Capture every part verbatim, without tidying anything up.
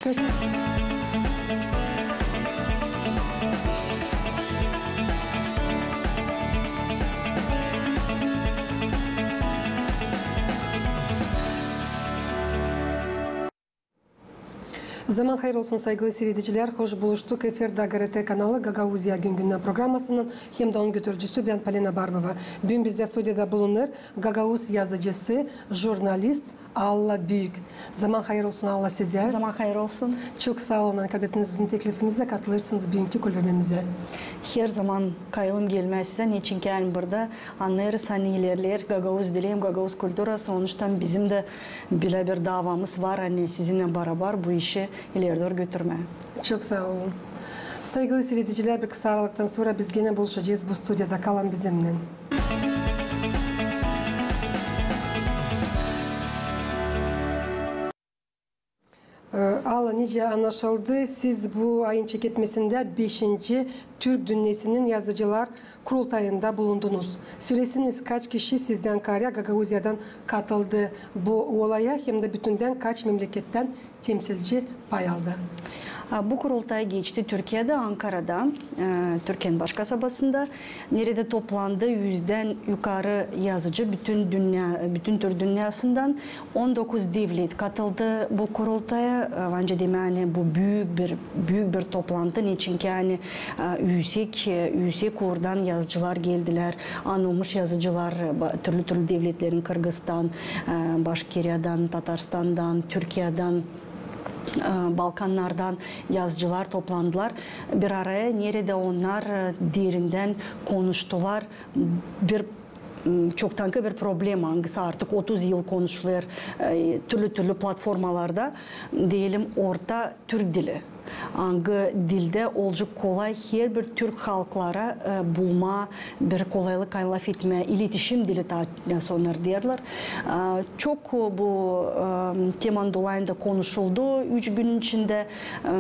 Zaman hayır olsun, saygılı siiredicilär. Hoş buluştuk. Efirdä GRT kanalı, Gagauziya gün-gündän programasının hem dä onun götürücüsü bän, Polina Barbova. Büün bizdä studiyada bulunêr gagauz yazıcısı, jurnalist Alla Büük. Zaman hayır olsun, Alla, sizä. Zaman hayır olsun. Çok saa olun, ani kabul ettiniz bizim teklifimizi, katılêrsınız büünkü kulübemizä. Herzaman kayılım gelmää sizä, neçin ki ani burada annêêrız, ani ilerleer gagauz dili hem gagauz kulturası. Onuştan bizim dä bölä bir davamız var, ani sizinnän barabar bu işi ileri dooru götürmää. Çok saa olun. Saygılı siiredicilär, bir kısa aralıktan sora biz genä buluşacez bu studiyada. Kalın bizimnän. E, Alla, nicä annaşıldı, siz bu ayın çeketmesindä beşinci Türk dünnesinin yazıcılar kurultayında bulundunuz. Söläseniz, kaç kişi sizdän kaarä Gagauziyadan katıldı bu olaya, hem dä bütündän kaç memlekettän temsilci pay aldı? A, bu kurultay geçti Türkiyedä, Ankarada, e, Türkiyenin baş kasabasında, neredä toplandı üzdän yukarı yazıcı bütün dünnä, bütün Türk dünnäsindän. On dokuz devlet katıldı bu kurultaya. E, bence demää, ani bu büük bir, büük bir toplantı, neçin ki ani, e, üüsek, e, üüsek uurdan yazıcılar geldilär, anılmış yazıcılar, e, ba-, türlü-türlü devletlerin, Kırgızstan, e, Başkiriyadan, Tatarstandan, Türkiyedän, e, Balkannardan yazıcılar toplandılar bir araya, neredä onnar, e, derindän konuştular bir, m, çoktankı bir problema, angısı artık otuz yıl konuşulêr, e, türlü-türlü platformalarda, deyelim, orta türk dili. Angı dildä olacek kolay herbir türk halklara, e, bulmaa bir kolaylık, ani lafetmää, iletişim dili, taa nasıl onnar deerlär. E, çok bu, e, temanın dolayında konuşuldu üç günün içindä. E,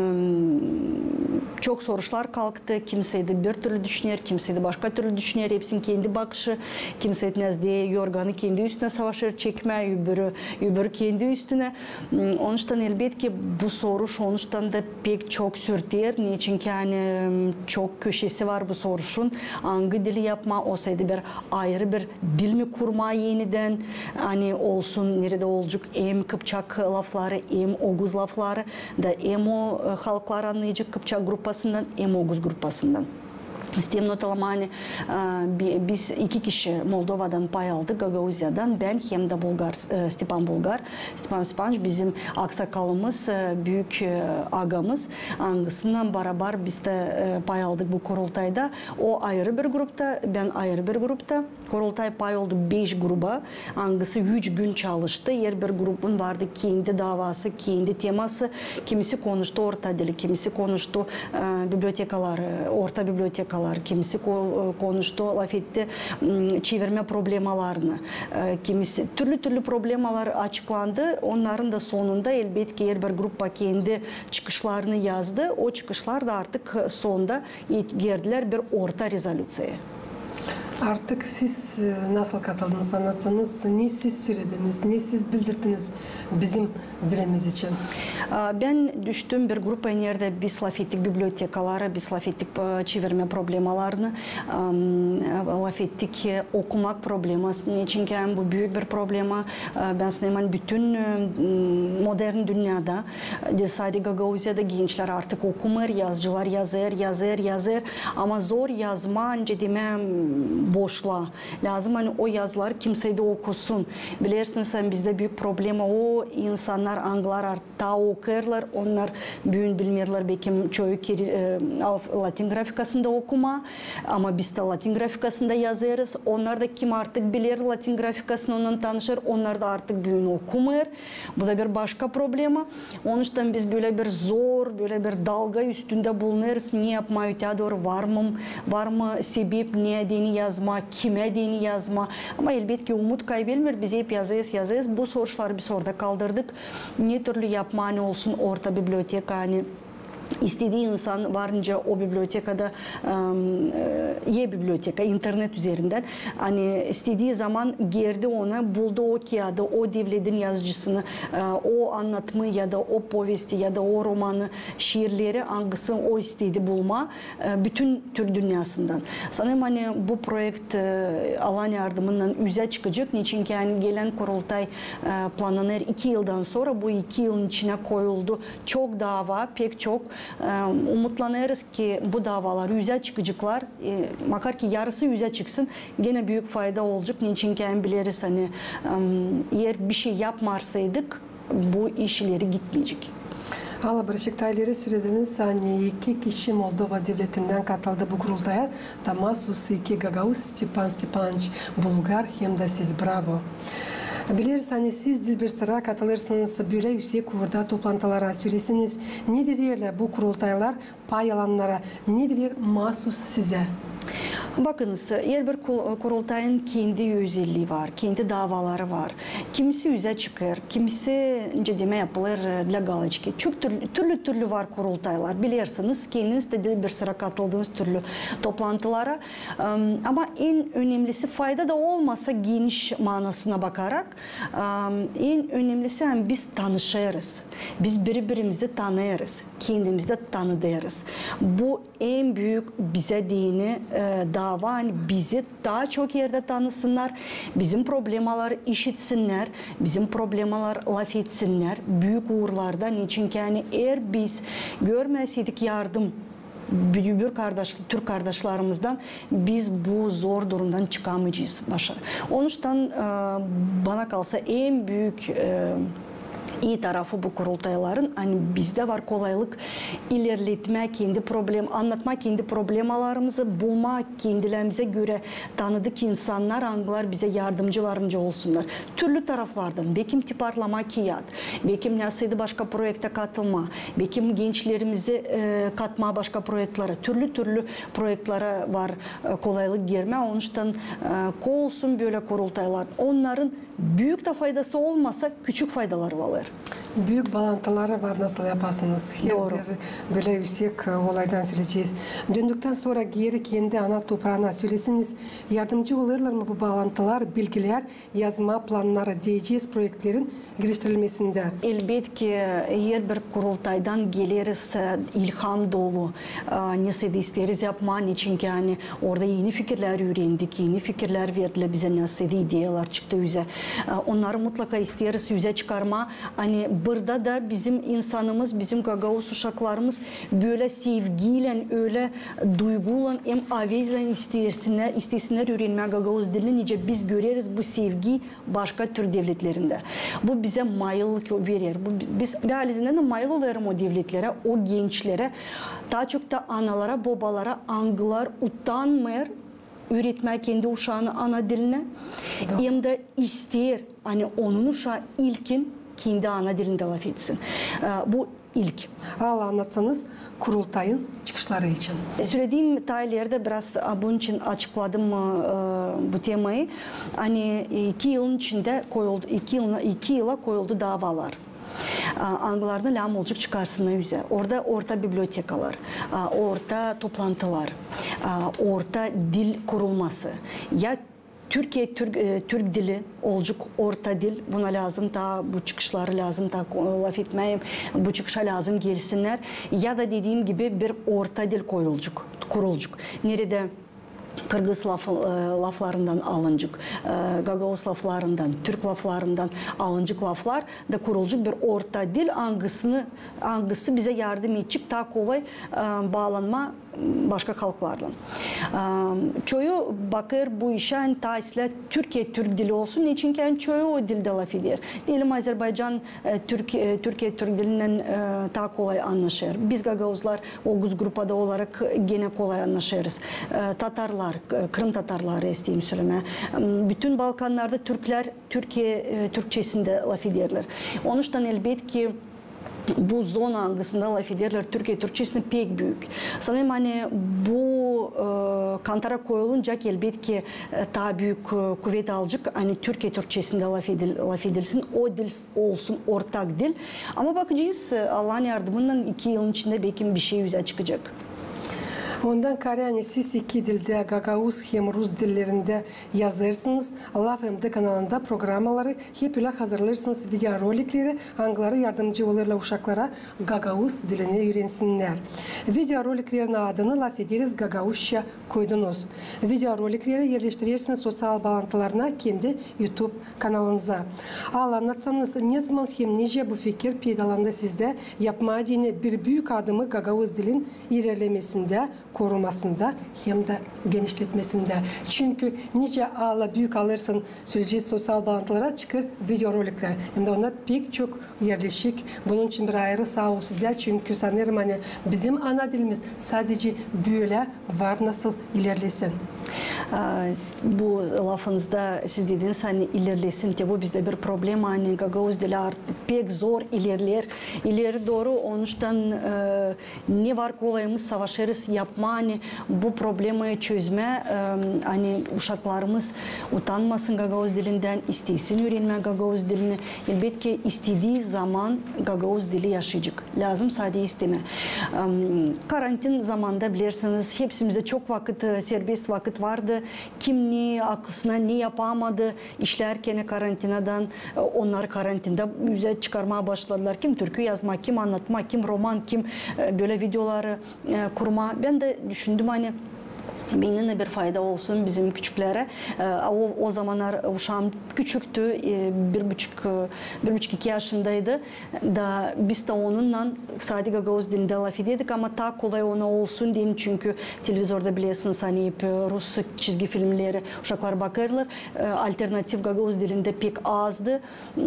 çok soruşlar kalktı. Kimsey dä bir türlü düşüner, kimsey dä başka türlü düşüner. Hepsinin kendi bakışı. Kimsey etmez dä, yorganı kendi üstünä savaşêr çekmää, öbürü, öbürü kendi üstünä. M, onuştan, elbetki, bu soruş onuştan da pek çok sürter. Neçin ki ani, m, çok köşesi var bu soruşun. Angı dili yapmaa, olsaydı bir ayırı bir dil mi kurmaa enidän, ani olsun, neredä olacek hem kıpçak lafları, hem oguz lafları, da hem o, e, halklar annayacek kıpçak gruppasından, hem oguz gruppasından. İsteerim notalamaa, ani, e, bi-, biz iki kişi Moldovadan pay aldık, Gagauziyadan, bän hem dä bulgar, e, Stepan Bulgar. Stepan Stepanoviç bizim aksakalımız, e, büük, e, agamız, angısınnan barabar biz dä, e, pay aldık bu kurultayda. O ayırı bir grupta, bän ayırı bir grupta. Kurultay pay oldu beş gruba, angısı üç gün çalıştı. Herbir grubun vardı kendi davası, kendi teması. Kimisi konuştu orta dili, kimisi konuştu, e, bibliotekaları, orta bibliotekaları, kimisi ko-, e, konuştu, lafetti, m, çevirmä problemalarını, e, kimisi, türlü-türlü problemalar açıklandı. Onnarın da sonunda, elbetki, herbir gruppa kendi çıkışlarını yazdı. O çıkışlar da artık, e, sonunda geldilär bir orta rezolüţiyaya. Artık siz, e, nasıl katıldınız, annatsanız, ne siz sölediniz, ne siz bildirdiniz bizim dilimiz için? A, bän düştüm bir gruppaya, neredä biz lafettik bibliotekaları, biz lafettik, e, çevirmä problemalarını, am, e, lafettik, e, okumak problemasını, çünkü, em, bu büük bir problema. E, bän sanêrım, bütün, e, m, modern dünnedä, e, sade Gagauziyada gençlär artık okumêêr, yazıcılar yazêr, yazêr, yazêr. Ama zor yazmaa, nicä demää, boşluğa. Lääzım, ani o yazılar kimsey dä okusun. Bilersiniz, ani bizdä büük problema o insannar, angılar artık taa okuyêrlar, onnar büün bilmeerlär, bekim çoyu kiri-, e, alf-, latin grafikasında okumaa, ama biz dä latin grafikasında yazêrız. Onnar da, kim artık biler latin grafikasını, onunnan tanışêr, onnar da artık büün okumêêr. Bu da bir başka problema. Onuştan biz bölä bir zor, bölä bir dalga üstündä bulunêrız. Ne yapmaa ötää dooru, var mı, var mı sebep, ne deyni yazmaa, kimä deyni yazmaa. Ama, elbetki, umut kaybelmeer, biz hep yazêrız, yazêrız. Bu soruşları biz orada kaldırdık. Ne türlü yapmaa, ani olsun orta biblioteka, ani istedii insan varınca o bibliotekada, em, e, e-biblioteka, internet üzerindän, ani istedii zaman girdi ona, buldu o kiyadı, o devletin yazıcısını, e, o annatmı ya da o povesti ya da o romanı, şiirleri, angısını o istedi bulmaa, e, bütün türk dünnäsindän. Sanêrım, ani bu proekt, e, Alan yardımınnan üzä çıkacek, neçinki, ani gelän kurultay, e, plannanêr iki yıldan sora, bu iki yılın içinä koyuldu çok dava, pek çok. E, umutlanêrız ki, bu davalar üzä çıkaceklar, e, makar ki yarısı üzä çıksın, genä büük fayda olacek, neçinki, ani bileriz, ani, em, eer bişey yapmarsaydık, bu iş ileri gitmeyecek. Alla, biraşık taa ileri sölediniz, ani iki kişi Moldova devletindän katıldı bu kurultaya, da maasuz iki gagauz, Stepan Stepanoviç Bulgar hem dä siz. Bravo! Bileriz, ani siz diil bir sıra katılêrsınız bölä üüsek uurda toplantılara. Söleseniz, ne vererlär bu kurultaylar pay alannara, ne verer maasuz sizä? Bakınız, er bir ku-, kurultayın kendi özellii var, kendi davaları var. Kimisi üzä çıkêr, kimisi, nicä demää, yapılêr, e, dlä galoçki. Çok türlü, türlü-türlü var kurultaylar. Bilersiniz, kendiniz dä diil bir sıra katıldınız türlü toplantılara. Em, ama en önemlisi, fayda da olmasa, geniş manasına bakarak, em, en önemlisi, ani biz tanışêrız. Biz biri-birimizi tanıyêrız, kendimizi dä tanıdêrız. Bu en büük bizä deyni, e, dava, ani bizi taa çok erdä tanısınnar, bizim problemaları işitsinnär, bizim problemalar lafetsinnär büük uurlarda. Neçinki, ani eer biz görmäseydik yardım bü-, bürü kardaş-, türk kardaşlarımızdan, biz bu zor durumdan çıkamayacez başa. Onuştan, e, bana kalsa, en büük, e, ii tarafı bu kurultayların, ani bizdä var kolaylık ilerletmää kendi problem-, annatmaa kendi problemalarımızı, bulmaa kendilerimizä görä tanıdık insannar, angılar bizä yardımcı varınca olsunnar. Türlü taraflardan, bekim tiparlamaa kiyat, bekim nasıl başka proektä katılmaa, bekim gençlerimizi, e, katmaa başka proektlerä, türlü-türlü proektlerä var, e, kolaylık girmää. Onuştan, e, kolsun bölä kurultaylar. Onnarın büük dä faydası olmasa, küçük faydaları var. Büük baalantıları var, nasıl yapasınız. Her bir bölä üüsek, e, olaydan söleyecez. Döndüktän sora geeri kendi ana topraana, söleseniz, yardımcı olêrlar mı bu baalantılar, bilgilär, yazmaa plannarı deyecez proektlerin geliştirilmesindä? Elbetki, her bir kurultaydan geleriz, e, ilham dolu, e, ne sä dä isteeriz yapmaa, neçinki, ani orada eni fikirlär üürendik, eni fikirlär verdilär bizä, ne sä dä ideyalar çıktı üzä. E, onnarı mutlaka isteeriz üzä çıkarmaa, ani burada da bizim insanımız, bizim gagauz uşaklarımız bölä sevgiylän, ölä duyguylan hem avezlän istesinnär, istesinnär üürenmää gagauz dilini, nicä biz göreriz bu sevgiyi başka türk devletlerindä. Bu bizä mayıllık verer. Bu bi-, biz, bän halizdän dä mayıl olêrım o devletlerä, o gençlerä, taa çok da analara, bobalara, angılar utanmêêr üüretmää kendi uşaanı ana dilinä. Hem dä isteer, ani onun uşaa ilkin kendi ana dilindä lafetsin. E, bu ilk. Alla, annatsanız kurultayın çıkışları için. Sölediim taa ilerdä biraz, a, bunun için açıkladım, e, bu temayı. Ani iki yılın içindä koyuldu, iki yılına, iki yıla koyuldu davalar. A, angılarını lääzım olacek çıkarsınnar üzä. Orada orta bibliotekalar, a, orta toplantılar, a, orta dil kurulması. Ya Türkiye, türk, e, türk dili olacek orta dil. Buna lääzım taa, bu çıkışları lääzım taa ko-, lafetmää, bu çıkışa lääzım gelsinnär. Ya da dediim gibi bir orta dil koyulacek, kurulacek. Neredä kırgız laf-, e, laflarından alınacek, e, gagauz laflarından, türk laflarından alınacek laflar da kurulacek bir orta dil, angısını, angısı bizä yardım edecek taa kolay, e, baalanmaa başka halklarlan. E, çoyu bakêr bu işä, ani taa islää Türkiye türk dili olsun, neçinki, ani çoyu o dildä lafeder. Diyelim, Azerbaycan, e, Türk-, e, Türkiye türk dilinnän, e, taa kolay annaşêr. Biz, gagauzlar, oguz grupada olarak genä kolay annaşêrız. E, tatarlar, e, Krım tatarları, isteerim sölemää. M, bütün Balkannarda türklär Türkiye, e, türkçesindä lafederlär. Onuştan, elbetki, bu zona, angısında lafederlär Türkiye türkçesini, pek büük. Sanêrım, ani bu e, kantara koyulunca, elbetki, e, taa büük, e, kuvet alacek, ani Türkiye türkçesindä lafedil-, lafedilsin, o dil olsun ortak dil. Ama bakacez, e, Allahın yardımınnan iki yılın içindä bekim bişey üzä çıkacek. Ondan kaarä, ani siz iki dildä, gagauz hem rus dillerindä yazêrsınız Laf M D kanalında programmaları, hep ölä hazırlêêrsınız videorolikleri, angıları yardımcı olêrlar uşaklara gagauz dilini üürensinnär. Videoroliklerin adını Lafederiz gagauzça koydunuz. Videorolikleri erleştirersiniz soţial baalantılarına, kendi YouTube kanalınıza. Alla, annatsanız, nezaman hem nicä bu fikir peydalandı sizdä yapmaa deyni bir büük adımı gagauz dilin ilerlemesindä, korumasında hem dä genişletmesindä. Çünkü nicä Alla büük alêrsın, söleyecez soţial baalantılara, çıkêr videorolikler. Hem dä onda pek çok erleşik. Bunun için bir ayırı saa ol sizä, çünkü sanêrım, ani bizim ana dilimiz sadece bölä var nasıl ilerlesin. A, s-, bu lafınızda siz dediniz, ani ilerlesin, te bu bizdä bir problema, ani gagauz dili art-, pek zor ilerleer. İleri dooru, onuştan, e, ne var kolayımız, savaşêrız yapmaa, ani bu problemayı çözmää, e, ani uşaklarımız utanmasın gagauz dilindän, istesin üürenmää gagauz dilini. Elbetki, istedii zaman gagauz dili yaşayacek. Lääzım sade istemää. Em, karantin zamanında, bilersiniz, hepsimizdä çok vakıt, e, serbest vakıt vardı. Kim ne aklısına ne yapamadı, işlärkeni karantinadan, e, onnarı karantindä üzä çıkarmaa başladılar. Kim türkü yazmaa, kim annatmaa, kim roman, kim, e, bölä videoları, e, kurmaa. Bän dä düşündüm, ani bendän dä bir fayda olsun bizim küçüklerä. E, o, o zamannar uşaam küçüktü, e, bir buçuk, e, bir buçuk, iki yaşındaydı. Da biz dä onunnan sade gagauz dilindä lafedärdik, ama taa kolay ona olsun deyni, çünkü televizorda, bilersiniz, ani hep, e, rus çizgi filmleri uşaklar bakêrlar. E, alternativ gagauz dilindä pek azdı. M,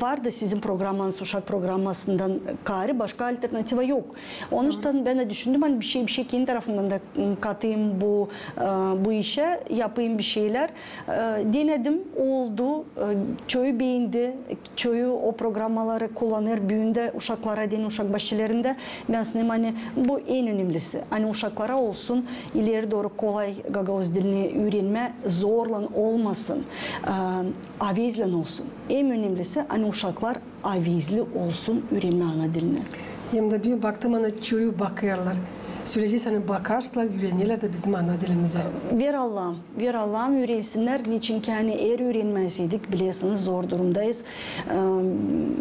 vardı sizin programmanız, uşak programmasından kaarä, başka alternativa yok. Onuştan bän dä düşündüm, ani bişey, bişey kendi tarafımdan da, m, katayım bu, e, bu işä, yapayım bişeylär. E, denedim, oldu. E, çoyu beendi, çoyu o programmaları kullanêr büün dä uşaklara deyni uşak başçalarında. Bän sanêrım, ani bu en önemlisi. Ani uşaklara olsun, ileri dooru kolay gagauz dilini üürenmää, zorlan olmasın, e, avezlän olsun. En önemlisi, ani uşaklar avezli olsun üürenmää ana dilini. Hem dä bän baktım, ani çoyu bakêrlar. Söleyecez, ani bakarsalar, üürenerlär dä bizim ana dilimizä. Ver Allahım, ver Allahım, üürensinnär. Neçinki ani eer üürenmäseydik, bilersiniz, zor durumdayız. E,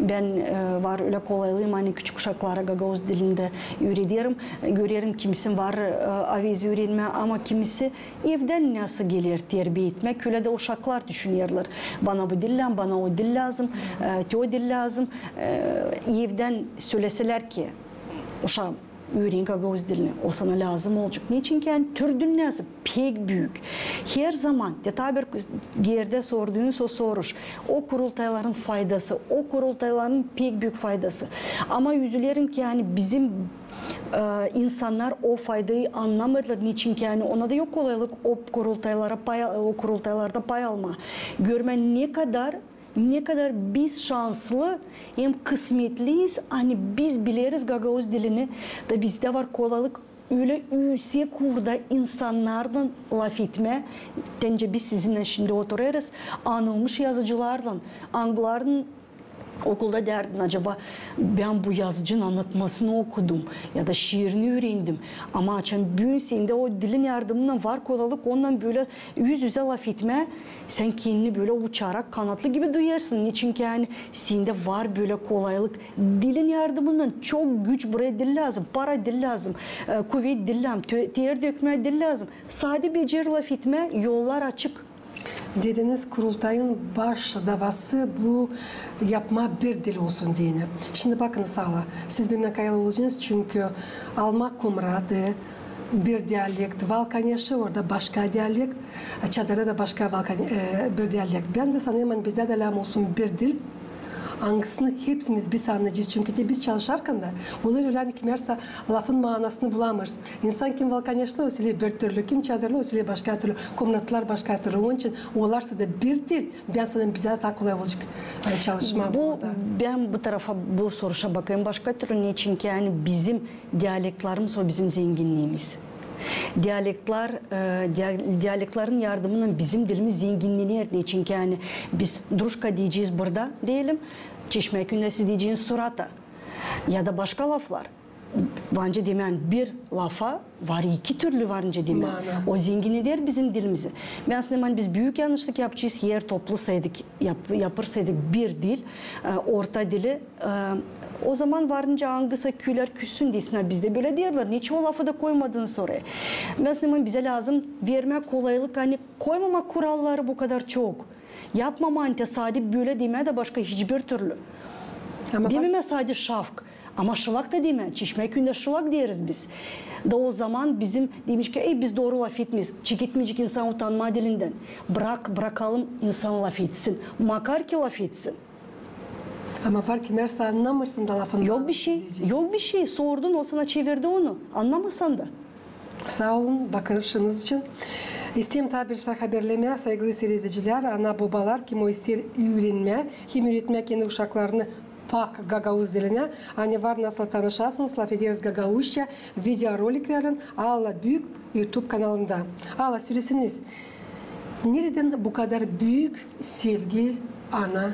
bän, e, var ölä kolaylıım, ani küçük uşakları gagauz dilindä üürederim. Görerim, kimisin var, e, avezi üürenmää, ama kimisi evdän nasıl geler terbiä etmää, ölä dä uşaklar düşünerlär. Bana bu dil lääzım, bana o dil lääzım, e, te o dil lääzım. E, evdän söläselär ki, uşaam, üüren gagauz dilini, o sana lääzım olacek. Neçinki ani türdünnäsi pek büük. Herzaman, te taa bir gerdä sorduunuz o soruş, o kurultayların faydası, o kurultayların pek büük faydası. Ama üzülerim ki, ani bizim, e, insannar o faydayı annamêêrlar, neçinki ani ona da yok kolaylık o kurultaylara pay, o kurultaylarda pay almaa. Görmää, ne kadar, ne kadar biz şanslı hem kısmetliyiz, ani biz bileriz gagauz dilini, da bizdä var kolaylık ölä üüsek uurda insannarlan lafetmää. Deyni biz sizinnän şindi oturêrız, anılmış yazıcılarlan, angıların okulda derdin, acaba bän bu yazıcının annatmasını okudum ya da şiirini üürendim. Ama açan büün sendä o dilin yardımınnan var kolaylık onunnan bölä üz-üzä lafetmää, sän kendini bölä uçarak, kanatlı gibi duyêrsın. Neçinki ani sendä var bölä kolaylık. Dilin yardımınnan çok güç buraya diil lääzım, para diil lääzım, e, kuvet diil lääzım, tö-, ter dökmää diil lääzım. Sade becer lafetmää, yollar açık. Dediniz, kurultayın baş davası bu yapmaa bir dil olsun deyni. Şindi bakınız, Alla, siz bendän kayalı olacınız, çünkü Alma Komratı bir dialekt, Valkaneşi orada başka dialekt, Çadırda da başka Valkan-, e, bir dialekt. Bän dä sanêrım, ani bizdä dä lääzım olsun bir dil, angısını hepsimiz biz annayacez. Çünkü te biz çalışarkan da, olêr ölä, ani kimär sa lafın maanasını bulamêêrız. İnsan kim Valkaneşli, o söleer bir türlü, kim Çadırlı, o söleer başka türlü, Komratlılar başka türlü. Onun için olarsa da bir dil, bän sanêrım, bizä dä taa kolay olacek, e, çalışmaa bu, burada. Bän bu tarafa, bu soruşa bakêrım başka türlü, neçinki ani bizim dialektlarımız o bizim zenginniimiz. Dialektlar, e, dia-, dialektların yardımınnan bizim dilimiz zenginnener. Neçin ki, ani biz drujka deyecez burada, deyelim, Çeşmäküündä siz deyeceniz surata. Ya da başka laflar. Var nicä demää, bir lafa var iki türlü, var nicä demää. Mana. O zenginneder bizim dilimizi. Bän sanêrım, ani biz büük yannışlık yapacez, eer toplasaydık, yap-, yapırsaydık bir dil, e, orta dili, e, o zaman var nicä angısa küler küssün, desin: "Ha, bizdä bölä deerlär, neçin o lafı da koymadınız oraya?" Bän sanêrım, ani bizä lääzım vermää kolaylık, ani koymamaa kuralları bu kadar çok. Yapmamaa, ani te sade bölä demää dä başka hiçbir türlü. Ama bak- Dememää sade şavk. Ama şılak da demää, Çeşmäküündä şılak deeriz biz. Da o zaman bizim demäcek, ey, biz dooru lafetmeeriz. Çeketmeyecek insan utanmaa dilindän. Brak, brakalım insan lafetsin. Makar ki lafetsin. Ama var ki, mersä annamêrsın da lafını. Yok bişey, yok bişey. Sordun, o sana çevirdi onu. Annamasan da. Saa olun bakışınız için. İsteerim taa bir sıra haberlemää, saygılı siiredicilär, ana-bobalar, kim o isteer üürenmää hem üüretmää kendi uşaklarını pak gagauz dilinä, ani var nasıl tanışasınız, lafederiz gagauzça videoroliklerinnän Alla Büük YouTube kanalında. Alla, söleseniz, neredän bu kadar büük sevgi ana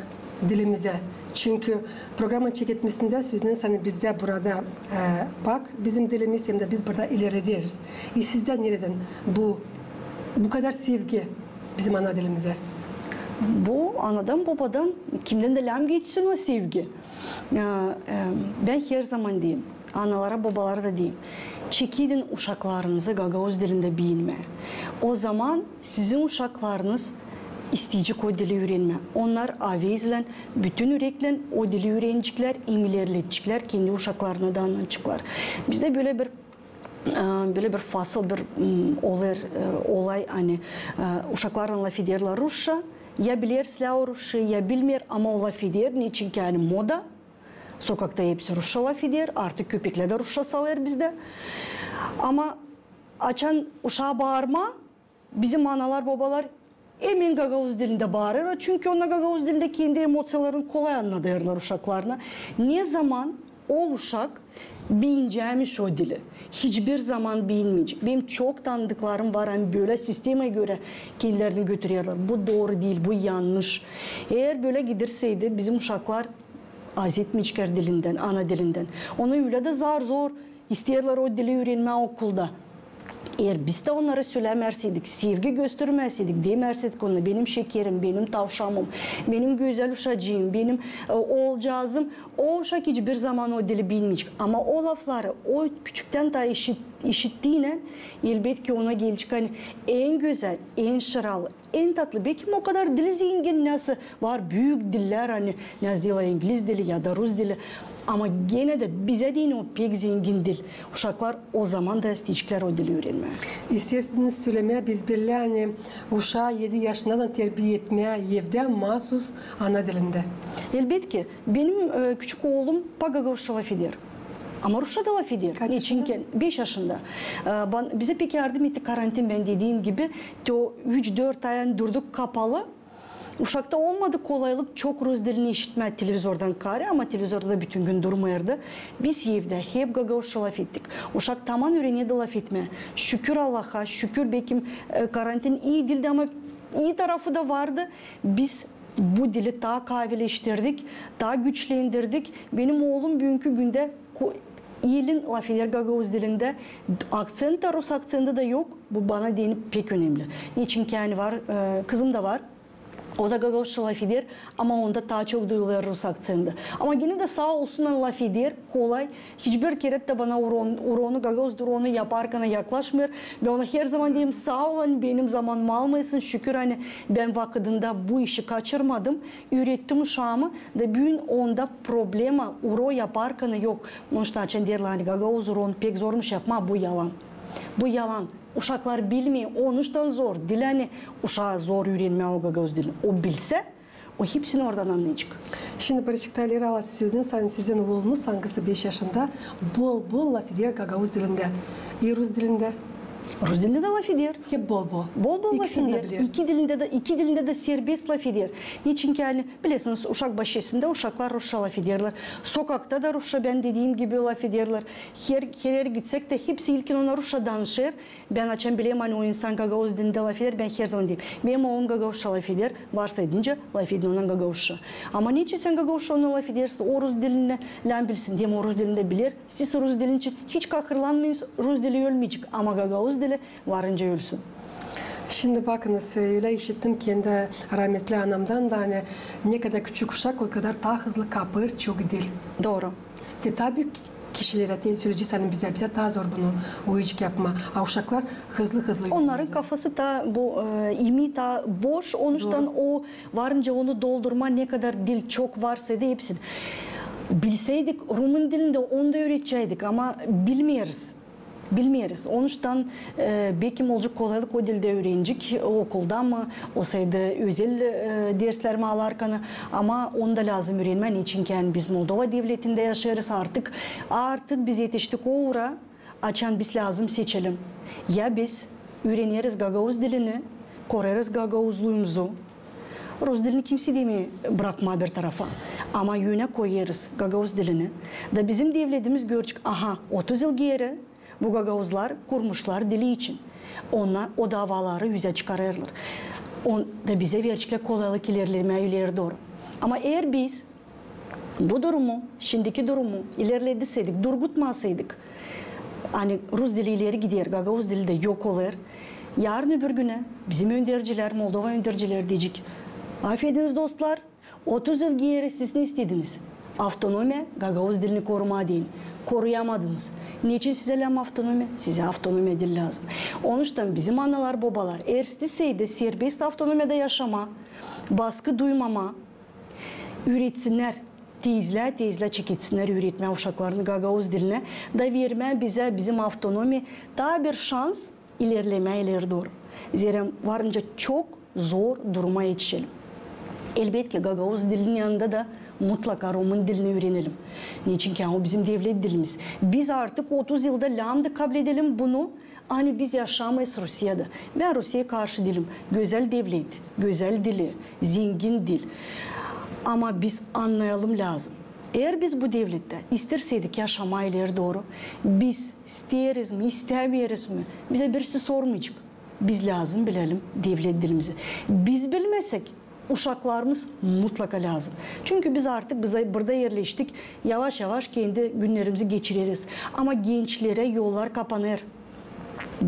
dilimizä? Çünkü programanın çeketmesindä söleniz, ani bizdä burada, e, pak bizim dilimiz, hem dä biz burada ilerlederiz. E, sizdä neredän bu, bu kadar sevgi bizim ana dilimizä? Bu anadan, bobadan, kimdän dä lääzım geçsin o sevgi. E, e, bän her zaman deerim, analara, bobalara da deerim: çekidin uşaklarınızı gagauz dilindä biinmää. O zaman sizin uşaklarınız isteyecek o dili üürenmää. Onnar avezlän, bütün üreklän o dili üüreneceklär, hem ilerledeceklär, kendi uşaklarına da annadaceklar. Bizdä bölä bir, e, bölä bir fasıl, bir, m, olêr, e, olay, ani, e, uşaklarlan lafederlär rusça, ya biler sä o rusça, ya bilmeer, ama o lafeder, neçin ki, ani moda, sokakta hepsi rusça lafeder, artık köpeklär dä rusça salêr bizdä. Ama açan uşaa baarmaa, bizim analar, bobalar hemen gagauz dilindä baarêrlar, çünkü onnar gagauz dilindä kendi emociyalarını kolay annadêrlar uşaklarına. Ne zaman o uşak biinecämmiş o dili? Hiçbir zaman biinmeyecek. Benim çok tanıdıklarım var, ani bölä sistemaya görä kendilerini götürerlär. Bu dooru diil, bu yannış. Eer bölä giderseydi, bizim uşaklar azetmeyeceklär dilindän, ana dilindän. Ona ölä dä zar-zor isteerlär o dili üürenmää okulda. Eer biz dä onnara sölämärseydik, sevgi göstermärseydik, demärseydik ona: benim şekerim, benim tavşamım, benim gözäl uşacıım, benim, e, oolcaazım, o uşak hiçbir zaman o dili biinmeyecek. Ama o lafları o küçüktän taa işit-, işittiynän, elbetki, ona gelecek, ani en gözäl, en şıralı, en tatlı, bekim o kadar dil zengin, nasıl var büük dillär, ani nasıl deyni, ingliz dili ya da rus dili. Ama genä dä bizä deyni o pek zengin dil. Uşaklar o zaman da isteyeceklär o dili üürenmää. İsteersiniz sölemää, biz bellä, ani uşaa edi yaşındadan terbiya etmää evdä maasuz ana dilindä. Elbetki, benim, e, küçük oolum pak gagauzça lafeder. Ama rusça da lafeder. Kaç yaşında? Neçin ki, beş yaşında. E, ban-, bizä pek yardım etti karantin, bän dediim gibi, te o üç-dört ay, ani durduk kapalı. Uşakta olmadı kolaylık çok rus dilini işitmää televizordan kaarä, ama televizorda da bütün gün durmêêrdı. Biz evdä hep gagauzça lafettik. Uşak taman üürenedi lafetmää. Şükür Allaha, şükür, bekim, e, karantin ii diildi, ama ii tarafı da vardı. Biz bu dili taa kaaveleştirdik, taa güçlendirdik. Benim oolum büünkü gündä ko-, iilin lafeder gagauz dilindä. Akţent dä, rus akţenti dä yok. Bu bana deyni pek önemli. Neçin ki, ani var, e, kızım da var. O da gagauzça lafeder, ama onda taa çok duyulêr rus akţenti. Ama genä dä saa olsun, ani lafeder kolay. Hiçbir kerä dä bana uron-, uronu, gagauz uronu yaparkana yaklaşmêêr. Bän ona her zaman deerim: saa ol, ani benim zamanımı almêêrsın. Şükür, ani bän vakıdında bu işi kaçırmadım. Üürettim uşaamı da büün onda problema uro yaparkana yok. Onuştan açan deerlär, ani gagauz uronu pek zormuş yapmaa, bu yalan. Bu yalan. Uşaklar bilmeer, onuştan zor diil, ani uşaa zor üürenmää o gagauz dilini. O bilsä, o hepsini oradan annayacek. Şindi bir çıktı ileri alasın sözünü, ani sizin oolunuz, angısı beş yaşında, bol-bol lafeder gagauz dilindä, i rus dilindä. Rus dilindä dä lafeder. Hep bol-bol. Bol-bol İkisini dä lafeder. biler. İki dilindä dä, iki dilindä dä serbest lafeder. Neçinki, ani, bilersiniz, uşak başçasında uşaklar rusça lafederlär. Sokakta da rusça, bän dediim gibi, lafederlär. Her, her erä gitsäk tä hepsi ilkin ona rusça danışêr. Bän açan bilerim, ani o insan gagauz dilindä lafeder, bän herzaman deerim: benim oolum gagauzça lafeder, varsa edincä lafedin onunnan gagauzça. Ama neçin sän gagauzça onunnan lafedersin, o rus dilini lääm bilsin? Deerim, o rus dilini dä biler. Siz rus dilin için hiç kahırlanmayın, rus dili ölmeyecek, ama gagauz dili varınca ölsün. Şindi bakınız, e, ölä işittim kendi rahmetli anamdan da, ani ne kadar küçük uşak, o kadar taa hızlı kapêr çok dil. Dooru. Te taa büük kişilerä, te söleyecez, ani bizä, bizä taa zor bunu oyuncak yapmaa. A uşaklar hızlı-hızlı. Onnarın kafası taa bu, e, imi taa boş, onuştan o varınca onu doldurmaa, ne kadar dil çok varsa da hepsini. Bilseydik rumun dilini dä, onu da üüreteceydik, ama bilmeeriz. Bilmeeriz. Onuştan, e, bekim olacek kolaylık o dilini dä üürenecek, okulda mı, olsaydı özel, e, derslär mi alarkan, ama onu da lääzım üürenmää, neçinki, ani, biz Moldova devletindä yaşêêrız artık. Artık biz etiştik o uura, açan biz lääzım seçelim. Ya biz üüreneriz gagauz dilini, korêrız gagauzluumuzu, rus dilini kimsey demeer, brakmaa bir tarafa, ama önä koyêrız gagauz dilini. Da bizim devletimiz görecek, aha, otuz yıl geeri bu gagauzlar kurmuşlar dili için. Onnar o davaları üzä çıkarêrlar. On, da bizä vereceklär kolaylık ilerlemää ileri dooru. Ama eer biz bu durumu, şindiki durumu ilerletseydik, durgutmasaydık, ani rus dili ileri gider, gagauz dili dä yok olêr, yarın öbür günä bizim öndercilär, Moldova öndercileri deyecek: afediniz, dostlar, otuz yıl geeri siz ne istediniz? Avtonomiya, gagauz dilini korumaa deyni. Koruyamadınız. Neçin sizä lääm avtonomiya? Sizä avtonomiya diil lääzım. Onuştan bizim analar, bobalar, eer isteseydi serbest avtonomiyada yaşamaa, baskı duymamaa, üüretsinnär, tezlää, tezlää çeketsinnär üüretmää uşaklarını gagauz dilinä da vermää bizä bizim avtonomiya taa bir şans ilerlemää ileri dooru. Zerä varınca çok zor duruma etişelim. Elbetki, gagauz dilinin yanında da mutlaka rumun dilini üürenelim. Neçinki o bizim devlet dilimiz. Biz artık otuz yılda lääm dä kabledelim bunu, ani biz yaşamêêrız Rusiyada. Bän Rusiya karşı diilim. Gözäl devlet, gözäl dili, zengin dil. Ama biz annayalım lääzım. Eer biz bu devlettä isteerseydik yaşamaa ileri dooru, biz isteeriz mi, istämeeriz mi, bizä birisi sormayacek. Biz lääzım bilelim devlet dilimizi. Biz bilmesäk, uşaklarımız mutlaka lääzım. Çünkü biz artık, biz burada erleştik, yavaş-yavaş kendi günnerimizi geçireriz. Ama gençlerä yollar kapanêr.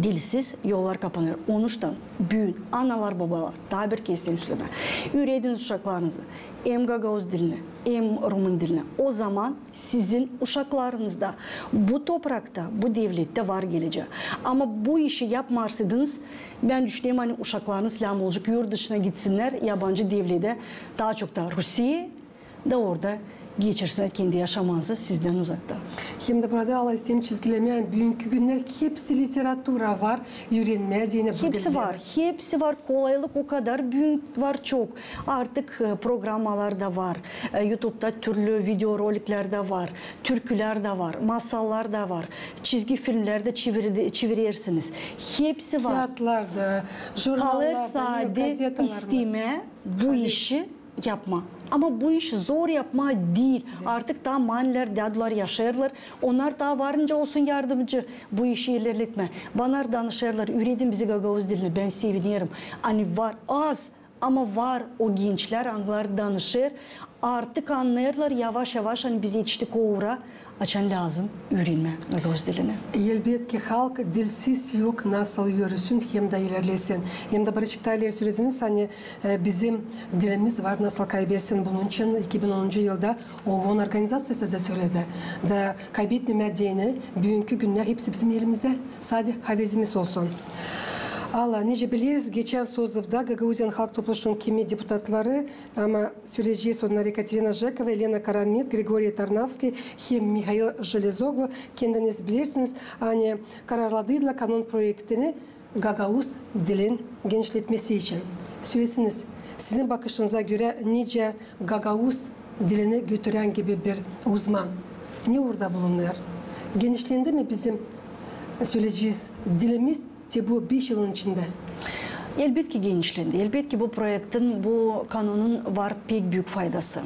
Dilsiz yollar kapanêr. Onuştan büün, analar, bobalar, taa bir kerä isteerim sölemää: üürediniz uşaklarınızı hem gagauz dilini, hem rumun dilini. O zaman sizin uşaklarınız da bu toprakta, bu devlettä var gelecää. Ama bu işi yapmêêrsaydınız, bän düşünerim, ani uşaklarınız lääm olacek yurt dışına gitsinnär, yabancı devletä, taa çok da Rusiyaya, da orada geçirsinnär kendi yaşamanızı sizdän uzakta. Hem dä burada, Alla, isteerim çizgilemää, büünkü günner hepsi literatura var üürenmää deyni bu dillerdä. Hepsi var, hepsi var, kolaylık o kadar büün var çok. Artık, e, programmalar da var, e, YouTube'da türlü videoroliklär dä var, türkülär dä var, masallar da var, çizgi filmlär dä çevir-, çevirersiniz. Hepsi var. Kiyatlar da, jurnallar da, gazetalar da. Kalêr sade istemää bu işi yapmaa. Ama bu işi zor yapmaa diil. Artık taa manilär, dädular yaşêêrlar. Onnar taa varınca olsun yardımcı bu işi ilerletmää. Bana danışêrlar: üüredin bizi gagauz dilini. Bän sevinerim, ani var, az, ama var o gençlär, angıları danışêr. Artık annêêrlar yavaş-yavaş, ani biz etiştik o uura, açan lääzım üürenmää gagauz dilini. Elbetki, halk dilsiz yok nasıl yürüsün hem dä ilerlesin. Hem dä bir açıkta ileri sölediniz, ani, e, bizim dilimiz var nasıl kaybetsin. Bunun için iki bin onuncu yılda OON organizaţiyası da söledi. Da kaybetmemää deyni büünkü günner hepsi bizim elimizdä. Sade havezimiz olsun. Alla, nicä bileriz, geçän sozıvda Gagauziyanın Halk Topluşunun kimi deputatları, ama söleyecez onnarı, Ekaterina Jekova, Elena Karamit, Grigoriy Tarnavskiy hem Mihail Jelezoglu, kendiniz bilersiniz, ani kararladıydılar kanun proektini gagauz dilin genişletmesi için. Sölesiniz, sizin bakışınıza görä, nicä gagauz dilini götürän gibi bir uzman ne uurda bulunêr? Genişlendi mi bizim, söleyecez, dilimiz te bu beş yılın içindä? Elbetki, genişlendi. Elbetki, bu proektin, bu kanonun var pek büük faydası.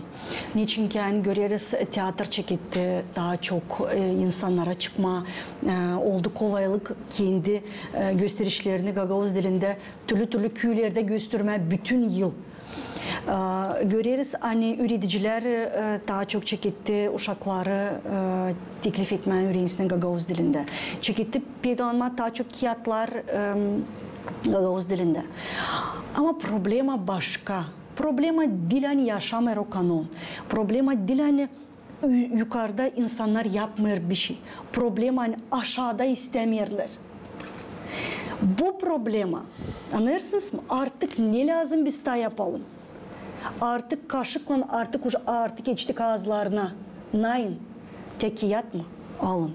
Neçinki ani göreriz, teatr çeketti taa çok, e, insannara çıkmaa, e, oldu kolaylık kendi, e, gösterişlerini gagauz dilindä türlü-türlü küülerdä göstermää bütün yıl. E, göreriz, ani üüredicilär, e, taa çok çeketti uşakları, e, teklif etmää üürensin gagauz dilindä. Çeketti peydalanmaa taa çok kiyatlar, e, gagauz dilindä. Ama problema başka. Problema diil ani yaşamêêr o kanon. Problema diil ani ü-, yukarda insannar yapmêêr bişey. Problema ani aşaada istämeerlär. Bu problema, annêêrsınız mı? Artık ne lääzım biz taa yapalım? Artık kaşıklan, artık uş-, artık etiştik aazlarına. Nayın, tä kiyat mı? Alın.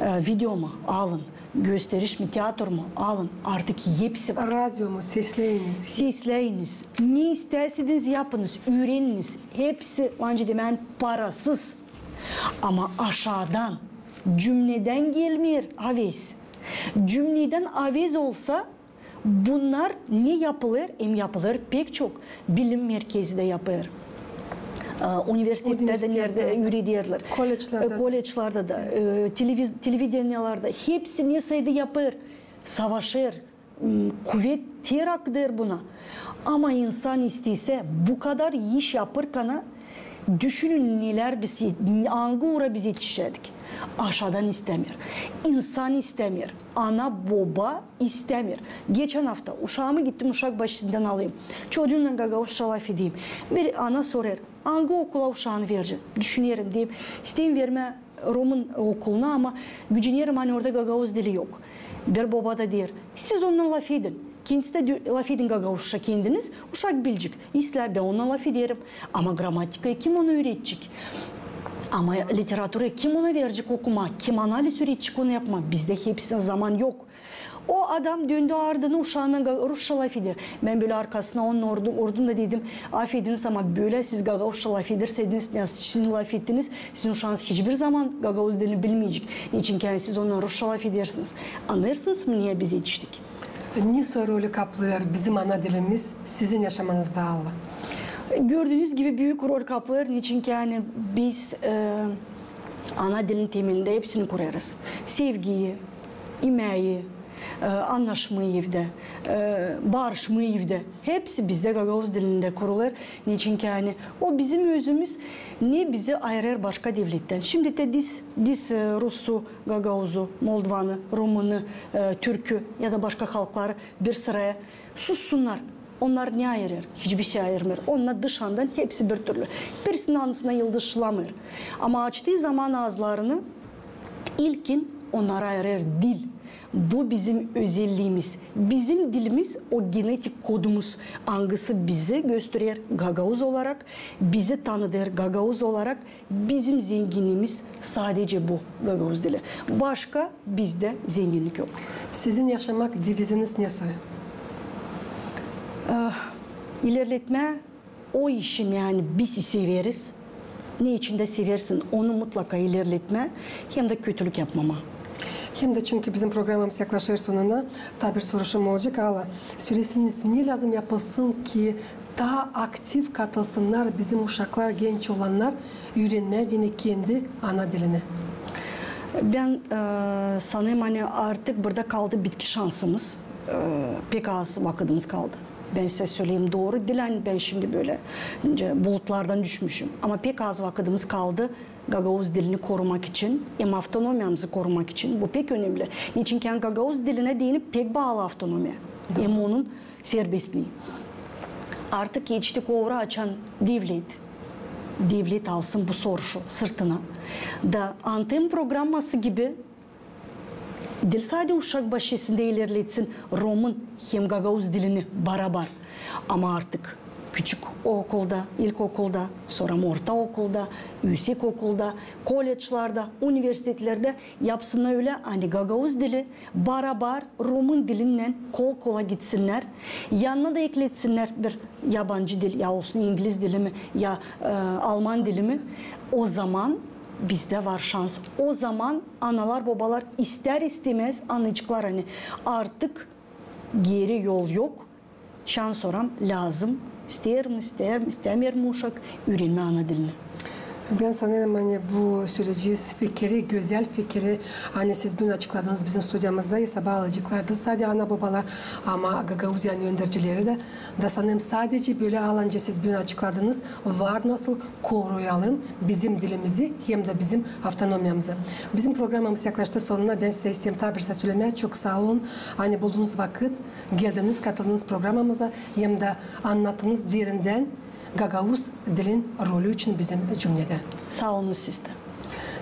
E, video mu? Alın. Gösteriş mi, teatr mu? Alın. Artık hepsi var. Radio mu? Sesleyiniz. Sesleyiniz. Ne istärseniz yapınız, üüreniniz. Hepsi, var nicä demää, parasız. Ama aşaadan, cümnedän gelmeer avez. Cümnedän avez olsa, bunnar ne yapılêr, hem yapılêr pek çok, bilim merkezi dä yapêr. E, universitetlerdä, neredä üürederlär. Kolleçlerdä. E, kolleçlerdä dä, e, televiz-, televideniyalarda, hepsi ne saydı yapêr. Savaşêr, m, kuvet ter akıdêr buna. Ama insan isteysä, bu kadar iş yapêr kana, düşünün, nelär biz, angı uura biz etişecädik. Aşaadan istämeer. İnsan istämeer. Ana, boba istämeer. Geçän afta uşaamı gittim uşak başçasından alayım. Çocuunnan gagauzça lafedeyim. Bir ana sorêr, angı okula uşaanı verecän? Düşünerim, deerim, isteerim vermää Romun okuluna, ama gücenerim, ani orada gagauz dili yok. Bir boba da deer, siz onunnan lafedin. Kendisi dä dü-, lafedin gagauzça kendiniz, uşak bilecek. İslää bän onunnan lafederim. Ama gramatikayı kim ona üüredecek? Ama literaturayı kim ona verecek okumaa? Kim analiz üüredecek onu yapmaa? Bizdä hepsinä zaman yok. O adam döndü ardına, uşaannan ga-, rusça lafeder. Bän bölä arkasına onun ordu-, ordum da dedim, afediniz, ama bölä siz gagauzça lafedersäydiniz, ne sizin lafettiniz, sizin uşaanız hiçbir zaman gagauz dilini bilmeyecek. Neçinki ani siz onunnan rusça lafedersiniz. Annêêrsınız mı, neyä biz etiştik? Nesoy rolü kaplêêr bizim ana dilimiz sizin yaşamanızda, Alla? Gördüünüz gibi, büük rol kaplêêr, neçinki ani biz, e, ana dilin temelindä hepsini kurêrız. Sevgiyi, imeyi, e, annaşmayı evdä, e, barışmayı evdä. Hepsi bizdä gagauz dilindä kurulêr. Neçinki ani o bizim özümüz, ne bizi ayırêr başka devlettän. Şindi te diz, diz, e, rusu, gagauzu, moldvanı, rumını, e, türkü ya da başka halkları bir sıraya, sussunnar. Onnarı ne ayırêr? Hiçbir şey ayırmêêr. Onnar dışandan hepsi bir türlü. Birisinin alnısına yıldız şılamêêr. Ama açtıı zaman aazlarını, ilkin onnarı ayırêr dil. Bu bizim özelliimiz. Bizim dilimiz o genetik kodumuz, angısı bizi gösterer gagauz olarak, bizi tanıdêr gagauz olarak. Bizim zenginimiz sadece bu, gagauz dili. Başka bizdä zenginnik yok. Sizin yaşamak deviziniz nesoy? Eh, ilerletmää o işi, ne ani biz severiz, ne içindä seversin, onu mutlaka ilerletmää hem dä kötülük yapmamaa. Hem dä çünkü bizim programamız yaklaşêr sonuna, taa bir soruşum olacek, Alla. Söleseniz, ne lääzım yapılsın ki taa aktiv katılsınnar bizim uşaklar, genç olannar üürenmää genä kendi ana dilini? Bän, e, sanêrım, ani artık burada kaldı bitki şansımız. E, pek az vakıdımız kaldı. Bän sizä söleyim dooru, diil ani bän şindi bölä, nicä, bulutlardan düşmüşüm. Ama pek az vakıdımız kaldı gagauz dilini korumak için, hem avtonomiyamızı korumak için. Bu pek önemli. Neçinki ani gagauz dilinä deyni pek baalı avtonomiya. Hem onun serbestliyi. Artık etiştik o uura, açan devlet, devlet alsın bu soruşu sırtına. Da Antem programması gibi diil sade uşak başçasında ilerletsin romun hem gagauz dilini barabar. Ama artık küçük okulda, ilkokulda, sora ortaokulda, üüsek okulda, kolleçlarda, universitetlerdä yapsınnar ölä, ani gagauz dili barabar romun dilinnän kol-kola gitsinnär, yanına da ekletsinnär bir yabancı dil, ya olsun ingliz dili mi, ya, e, alman dili mi. O zaman bizdä var şans. O zaman analar, bobalar istär-istämäz annayaceklar, ani artık geeri yol yok. Şans olam lääzım, isteer mi, isteer mi, istämeer mi uşak, üürenmää ana dilini. Bän sanêrım, ani bu söleyeceniz fikiri, gözäl fikiri, ani siz büün açıkladınız bizim studiyamızda, hesaba alaceklar da sade ana-bobalar, ama Gagauziyanın öndercileri dä, da sanêrım, sadece bölä alınca siz büün açıkladınız, var nasıl koruyalım bizim dilimizi hem dä bizim avtonomiyamızı. Bizim programamız yaklaştı sonuna, bän sizä isteerim taa bir sä sölemää, çok saa olun, ani buldunuz vakıt, geldiniz, katıldınız programamıza, hem dä annattınız derindän gagauz dilin rolü için bizim cümnedä. Saa olunuz siz dä.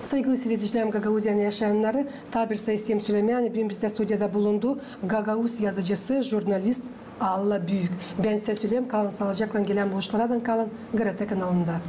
Saygılı siiredicilerim, Gagauziyanın yaşayannarı, taa bir sä isteerim sölemää, ani büün bizdä studiyada bulundu gagauz yazıcısı, jurnalist Alla Büük. Bän sizä söleerim, kalın saalıcaklan, gelän buluşmalardan kalın GRT kanalında.